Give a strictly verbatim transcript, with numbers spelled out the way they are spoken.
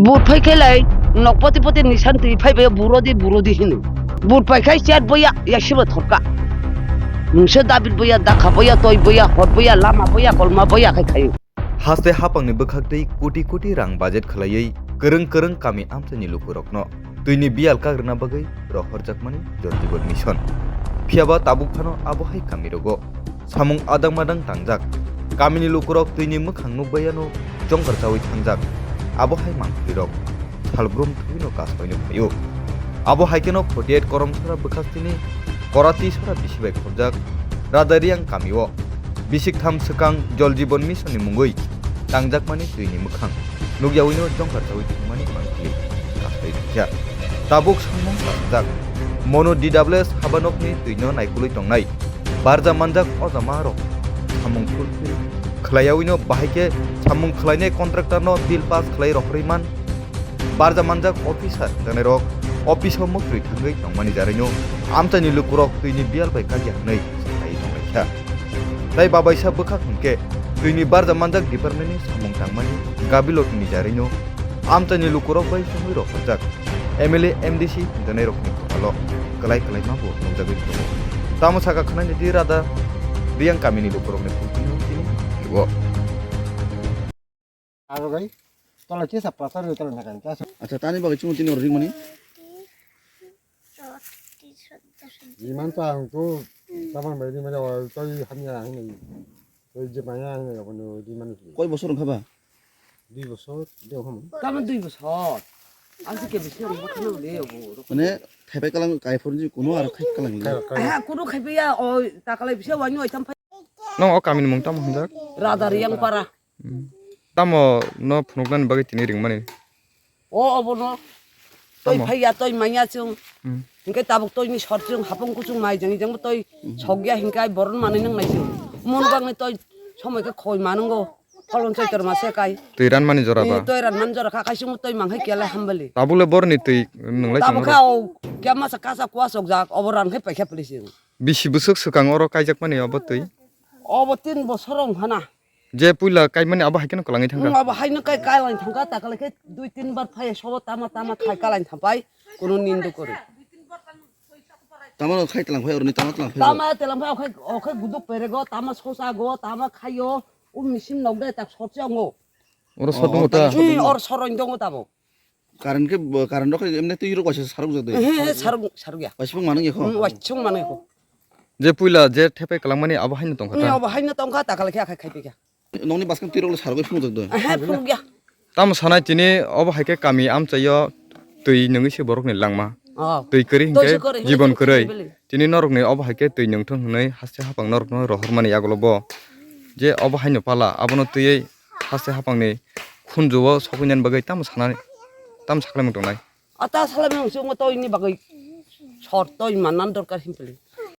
Vote phai khe lai nok poti poti nisan twi phai bai buro di, buro di hino. Vote phai khai chat boya, yasiba thorka. Mungsa David boya, dakha boya, toi boya, hot boya, lama boya, kolma boya khai khayo. Haste hapangni bwkhaktwi koti koti rang budget khwlaiwi kwrwng kwrwng kami amchaini lukurokno twini biyal kagrwna bagwi rohorjakmani Jal Jeevan Mission. Phiyaba tabuk phano abo hai kamirogo samung adang madang tangjak. Kamini lukurok twini mwkhang nukbaiyano jongkar chawi thangjak. Abo hai mangpilirok salbrum thwino kasbaino phaio. Abo hai kheno forty eight Koromsora bwkhastini Korati sora bisi bai khobjak Rada Riyang kamio bisik tham swkang Jal Jeevan Mission ni mungwi tangjakmani twini mwkhang nukyawi no jongkar chawi thangmani mangpili kasbai thangya. Tabuk samung kasajak mono D W S habanokni twino naikolwi tongnai barja manjak o jama rok samung fulfill khwlaiyawi no bahai khe samung khwlainai contractor no bill pass khwlai rohorwi man. Barja manjak officer hwnjanai rok office o mwkrwi thangwi tongmani jaraino amchaini lukurok twini biyal bai kagya hwnwi sai tonglaikha. Tai babaisa bwkhak hwnkhe twini barja manjak department ni samung tangmani gabilotini jaraino amchaini lukurok bai chumui rohorjak M L A, M D C hwnjanai rokni kwpalo kwlai kwlaima bo nukjagwi tongo. Tamo saka khwnainidi Rada Riyang kamini lukurokni phungtino tini o. Aro bai, tola kisa pasar ni tola nakan ta. Acha, tani bagwi chungo tini oro ringmani. Iman ta ang tu, tamang bai ringmani, o toi hamya hini. Toi je maya hini, abono ringmani. Koi bosor wngkha ba? Dui bosor, de ham. Tamo dui bosor. Ang se ke bisi ang botano le obo. Mane, thaipai kalang kai phor ji kuno aro khai kalang le. Kai, kai. Aha, kuno khai ya, o takalai bisi wani oi tam phai. No, o kamini mung tamo hwnjak? Rada Riyang para. Hmm. Tamo no phunuknani bagwi tini ringmani? O obono. Toi tamo phaiya, toi manya chwng. Hmm. Hinkhe tabuk toi ni sor chwng, hapung kuchung mai jang jang toi sokya hinkhe ai boron manwi nang nai chwng. Mon bagni toi somoi khe khoi manungo. Kolon chaitor mase kai. Twi ranmani jora ba? Eh, toi ranmani jora kha, khai chwng toi mang hai kela hambali. Tabuk le borni twi nwnglai chwng tabuk kha o kya masa kasa kuas okjak, obo ran khai paikha pli chwng. Bisi bwswk swkang oro kaijakmani obo twi? Obo tin bosor wng hana. Je puila kaimani abo hai kheno kwlangwi thangkha. Hmm, abo haino kai, kai lang thangkha, ta kwlai khe dui tin bar phai sobo tama tama khai kalang thampai, kuno nindo kori. Tama khai tlang phai oroni tama tlang phai. Tama tlang phai okhai, okhai guduk perego, tama sosa go, tama khayo, o machine nok de tak sorche ongo. Oro sot tongo ta? Hmm, or soroin tongo tabo. Current khe, current rok khe emne twi rok waisa saruk jak de. He, he, saruk, saruk ya. Waisa phung manung ya kho. Hmm, waisa phung manung ya kho. Je puila je thepai kwlangmani abo haino tongkha ta? Hmm, abo haino tongkha, ta kala khe akhai khai pekha. Nokni bwskang twi rok le saruk phung jak de. He, phung ya. Tamo sanai tini obo hai khe kami amchaio twi nungwi se borokni langma. Oh. Twi kwrwi hinkhe jibon kwrwi. Twi se kwrwi, twi se kwrwi. Tini norokni obo hai khe twi nungthung hwnwi haste hapang norokno rohormani yagulo bo. Je obo haino pala abono twiwi haste hapangni khunju-o sokwi nani bagwi tamo sanani, tamo saklaimung tongnai. A ta saklaimung chwngma toini bagwi sor toi mannan dorkar himpli.